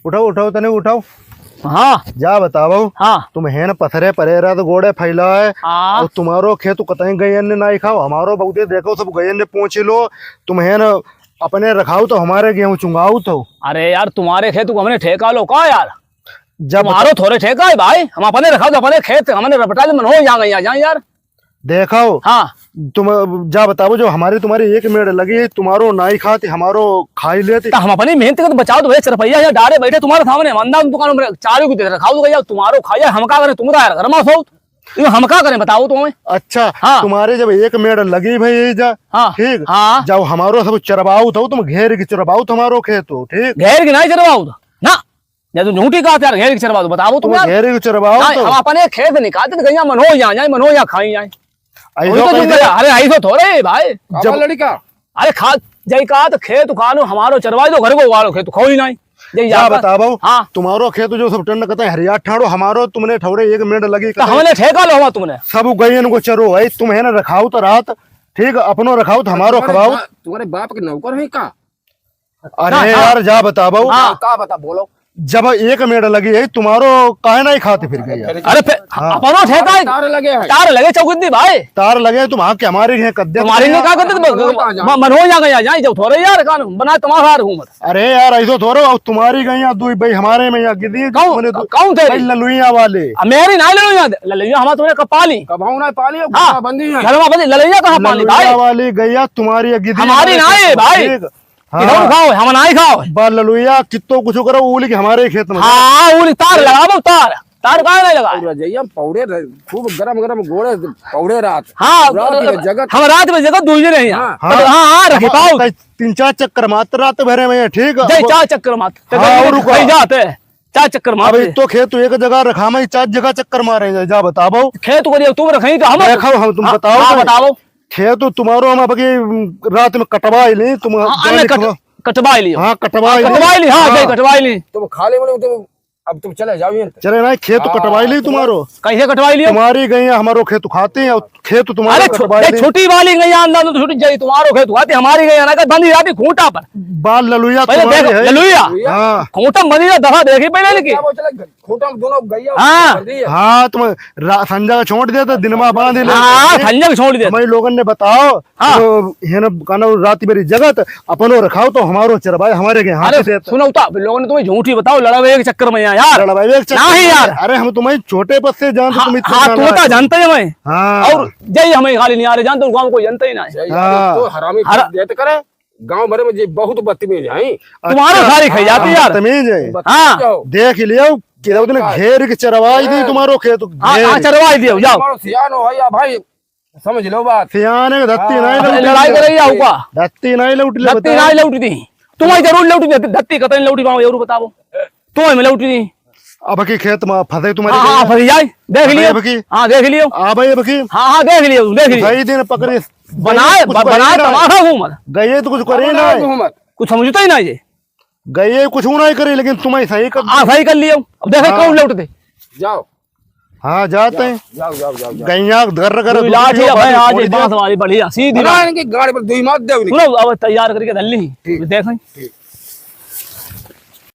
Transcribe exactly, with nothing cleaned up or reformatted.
उठाओ, उठाओ, तने उठाओ। हाँ। जा बताओ। हाँ। तुम हेन पथरे परे रहत गोड़े फैलाए। हाँ। और तुम्हारो खेत कतई गयन ने नाई खाओ, हमारो बहुते देखो सब गयन ने पहुँची लो। तुम हेन अपने रखाओ तो हमारे गेहूँ चुंगाओ तो। अरे यार, तुम्हारे खेत को हमने ठेका लो का यार? जब तुम्हारो थोड़े ठेका है भाई, हम अपने रखाओ तो अपने खेत हमने रपटा ले, मन हो जाएंगे यहाँ जाए यार। देखो, हाँ। तुम जा बताओ, जो हमारी तुम्हारी एक मेड़ लगी है, तुम्हारो नाई खाती, हमारो खाई लेती। तो हम अपनी मेहनत के तो बचाओ तो भैया, चारपहिया यहाँ डारे बैठे तुम्हारे सामने, हम अंदाज दुकान में चारों की दे रखाओ तो भैया, तुम्हारो खाया, हम का करें, तुम तो यार घर में सो, ये हम का करें बताओ तो हमें। अच्छा, हाँ। तुम्हारे जब एक मेड़ लगी भाई, ये जा, हाँ। ठीक, हाँ। जब हमारो सब चरवाओ तो तुम घेर के चरवाओ तुम्हारो खेत हो, ठीक? घेर के नहीं चरवाओ तो ना, या तो झूठी कहा यार, घेर के चरवा दो, बताओ तुम तुम यार। घेर के चरवाओ नहीं, तो। हम अपने खेत निकालते तो गैया मन हो यहाँ जाए, मन हो यहाँ खाई जाए। ऐसो वही तो कह जुमला दे। है। अरे ऐसो थोड़े है भाई। जब लड़का। अरे खा जाई का तो खेत उखानो हमारो चरवाई दो, घर को उगाड़ो, खेत खाओ ही नहीं। जय जा जाबा। बताबो, हाँ। तुम्हारो खेत जो सब टंड कतई हरिया ठाड़ो, हमारो तुमने ठौरे एक मिनट लगी तो कतई। हमने ठेका लो हुआ तुमने। सब गैयन को चरो है, तुम है ना रखाओ तो रात, ठीक, अपनो रखाओ तो हमारो तुम्हारे खवाओ। बा-, तुम्हारे बाप के नौकर है का? अरे हाँ, हाँ। यार, जा बताबो। हाँ। का बता, बोलो। जब एक मेड़ लगी है, तुम्हारो काहे नहीं खाते फिर गया? अरे फिर हाँ। अपनो ठेका है। तार लगे हैं। तार लगे चौकुद्दी भाई। तार लगे, तुम हाँ के हमारे यहाँ कद्दे तुम्हारे लिए क्या करते तुम? कहाँ जाओ? म-, मन हो जा गया, जाए जाओ थोड़े यार, कान बना तुम्हारा हार हूँ मत। अरे यार, ऐसो थोड़ो, अब तुम्हारी गई या दुई भाई हमारे में या गिदी, कौन, तुमने दु-, कौन थे? भाई ललुइया वाले। अब मेरी ना ललुइया, ललुइया हमारा तुमने कब पाली? कब हूँ ना पाली, हाँ। घरवा बंदी है। घरवा बंदी, ललुइया कहाँ पाली ललुइया भाई? वाली गई या तुम्हारी या गिदी हमारी हमारे ना है खेत में, भाई। ठीक। हाँ। किधर खाओ, हम नाई खाओ। बा ललुइया, कित्तो कुछ करो, उली के हमारे खेत में। हाँ, उली तार लगाबो, तार। तार काहे नहीं लगा? और रजइया पौड़े रहे, खूब गरम गरम गोड़े पौड़े रात। हाँ, रात में जगत। हम रात में जगत दूजे रहे हैं। हाँ। हाँ, हाँ, रखी हम पाओ। कई तीन चार चक्कर मात्र रात भरे में, ठीक है? जय चार चक्कर मात्र। हाँ, और रुको। कहीं जाते, चार चक्कर अब मारते। एक तो खेत एक जगह रखा, मैं चार जगह चक्कर मारे, जा बताबो। खेत को दियो, तुम रखी तो हम देखो, हम तुम हाँ, बताओ हाँ, तो। बताओ। खेत तो तुम्हारो हम अब की रात में कटवा ही ली, तुम हाँ, जाने अरे कट-, खो-, कटवा ही लियो। हाँ, कटवा हाँ, ही ली। कटवा ही ली, हाँ, हाँ। सही कटवा ही ली। तुम खाली बड़े, तुम, अब तुम चले जाओ यहाँ से। चले ना, खेत तो हाँ, कटवा ही ली तुम्हारो। कैसे कटवा ही लियो? तुम्हारी गई है, हमारो खेत खाते हैं, और खेत तुम्हारो अरे छो-, कटवा ही ये ली। छोटी वाली गई है, अंदर तो छोटी जाई, तुम्हारो खेत खाते, हमारी गई है ना, बंदी जाती खूंटा पर। बाल ललुइया पहले तुम्हारी देखो, है। ललुइया। हाँ। खूंटा बंदी जा, दफा देखी पहले लेके। क्या वो चला, खूंटा में दोनों गैया हाँ। बंदी है। हाँ, तुम रा-, संजा का छोड़ देते, दिन में बांध ले। हाँ, संजा का छोड़ देते। हमारे लोगन ने बताओ, हाँ। तो ये ना कहना रात मेरी जगत, अपनो रखाओ तो हमारो चरवाए, हमारे के हाथ अरे, से देता। सुनो तो, लोगन ने तुम्हें झूठी बताओ, लड़ावे के चक्कर में यहाँ यार। लड़ावे के चक्कर नहीं में यार। अरे, हम तुम्हें छोटे पद से जानते, हाँ, तुम इतना हाँ, तू नालायक तो हो। जानते ही हमें। हाँ। और जय हमें खाली नहीं आ रहे, जानते हो, गाँव को जानते ही नहीं। जय हाँ। तो हरामी हरा- देते करे। गाँव भर में जी बहुत बदतमीज हैं। तुम्हारो अच्छा, सारी खाई जाती हाँ, यार। बदतमीज है। बदतमीज हाँ। हो। देख लियो, कि उतने हाँ। घेर के चरवाई दी हाँ। तुम्हारो खेत, हाँ, घेर। हाँ, चरवाई दियो, जाओ। तुम्हारो सियान हो या भाई, समझ लो बात। सियान है, धत्ती हाँ। नहीं अरे, लौटी लड़ाई दियो। करे या हुआ? धत्ती नहीं लौटी ले, धत्ती बताओ। नहीं लौटी दी। तुम्हारी जरूर लौटी दी, धत्ती कतई लौटी, बाबा, जरूर बताओ। तुम्हें लौटी दी। अब की खेत में फंसे तुम्हारी हाँ, हाँ, गई। फंस जाए। देख फंसे लियो। अब की। हाँ, देख लियो। आ भाई, अब की। हाँ, हाँ, देख लियो, देख लियो। सही दिन पकड़ी। बनाए, कुछ ब-, करे बनाए ना। तमाशा घूमत। गए तो कुछ करे ना। बनाए घूमत। कुछ समझते ही ना ये। गए कुछ ना करे, लेकिन तुम्हें सही कर हाँ, सही कर लियो। अब देखे हाँ। कौन लौट दे। जाओ। हाँ, जाते हैं। जाओ, जाओ, जाओ, जाओ। गैया घर घर तू दूध लाठी पियो, है भाई, बाकी आज छोड़ एक दिया। बांस वाली बढ़िया, सीधी बना बात। इनकी गाड़ी पर दुई मार दे उनकी। सुनो, अब तैयार करके धर ली। ठीक। देखें। ठीक।